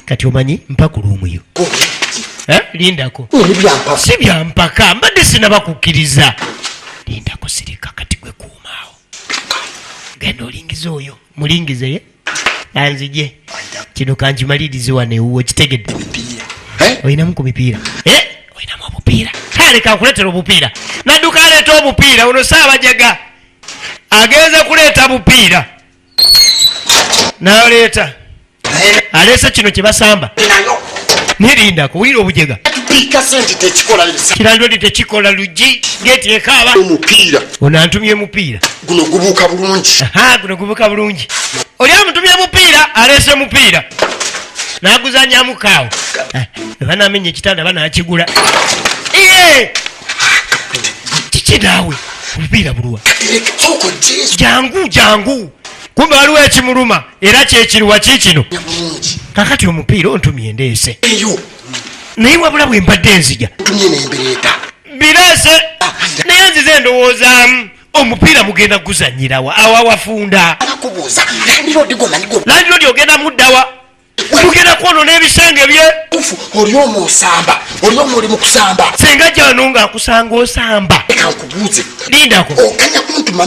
Kati omanyi mpa ku luumu yo. Eh, lindako, si byampaka, mbadde sinaba kukkiriza. Lindako, sirika. Kati gwe kuumaawo, genda olingize oyo, mulingize ye anzije kino kankimalirize wano ewuwo. Kitegedde? Olinamu ku mipiira? Eh, olinamu obupiira? Kale kankuleetera obupiira. Nadduka aleeta obupiira. Ono saabajega agenze kuleeta bupiira, naleeta, aleese kino kye basamba. Nirindako, wulira obujega. Tupiika sente tekikola. Kirandodi tekikola, luggi geeti ekaaba. Omupiira. Ono antumye mupiira. Guno gubuuka bulungi. Aha, guno gubuka bulungi. Oli amutumye mupiira, aleese mupiira naguzanyamu kaawo. Banamenya ekitanda, banakigula. Iye! Kiki naawe, obupiira bulwa? Sooka ojjeezo. Jangu, jangu, kumbe waliwo ekimuluma era kyekiriwa kiikino. Bulungi. Kakati omupiira ontumye, ndeese. Eyo. Naye wabula bwe mbadde nzija, Ntumye nembireeta. Bireese, naye nzize endowoozaamu omupiira mugenda guzanyirawa awa wafunda? Abakubuuza landlord gomanyi go. Landlord ogenda muddawa? Mugenda kwonona ebisenge bye. Ufu, oli omu osamba, oli omu oli mu kusamba. Senga gyano ng'akusanga osamba. Leka nkubuuze. Lindako. Okanya kuntuma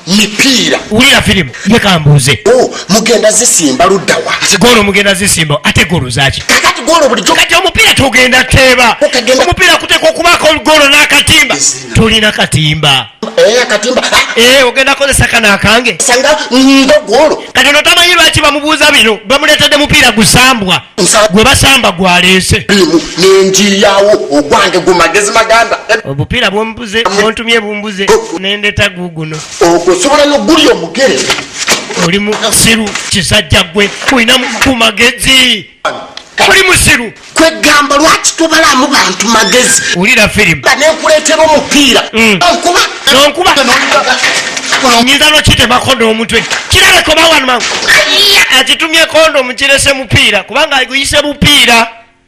mipiira? Wulira firimu ye, kambuuze. O mugenda zisimba luddawa? Goolo mugenda zisimba, ate goolo zaki? Kakati goolo bulijjo. Kati omupiira togenda teeba. Okagenda- Omupiira kuteeka okubaako goolo n'akatimba, tolina katimba. Eh, akatimba. Ah, Eh, ogenda kozesa kano akange. Sanga nga goolo. Kati ono tamanyi lwaki bamubuuza bino, bamuleetedde mupiira gusambwa. Gwe basamba gwaleese. Bimu nenjiyawo ogwange gu magezi maganda. Obupiira bwombuze, bwontumye bumbuze, nendeta guguno. Ogwo osobola noguli omugere. Oli musiru kisajja gwe, olina ku magezi, oli musiru. Kwegamba lwaki tobalamu bantu magezi? Wulira firimu. Nga nenkuleetera omupiira. Nkuba. Nonkuba, nyinza nokitemako n'omutwe kirabeko bawano mangu akitumye kondo mukirese mupiira kubanga guyise mupiira.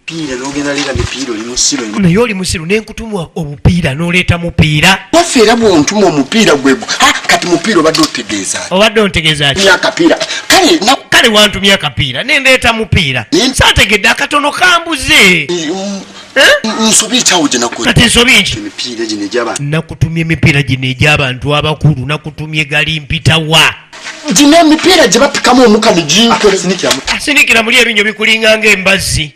Mipiira n'ogenda leera mipiira, oli musiru. Naye oli musiru, nenkutumwa obupiira n'oleeta mupiira. Waffe era bwontuma omupiira gwegwo. Ha, kati mupiira obadde otegeeza ki? Obadde ontegeeza ki? Akapiira kale Kale wantumye akapiira nendeeta mupiira, saategedde akatono kambuze. Eh? Nsobi ekyawo gye nakoze. Kati ensobi nki? Emipiira gino egy'abantu. Nakutumye emipiira gino egy'abantu abakulu, nakutumye gali mpitawa? Gino emipiira gye bapikamu omuka ne Sinikira. Asinikira muli, ebinyo bikulinga ng'embazzi.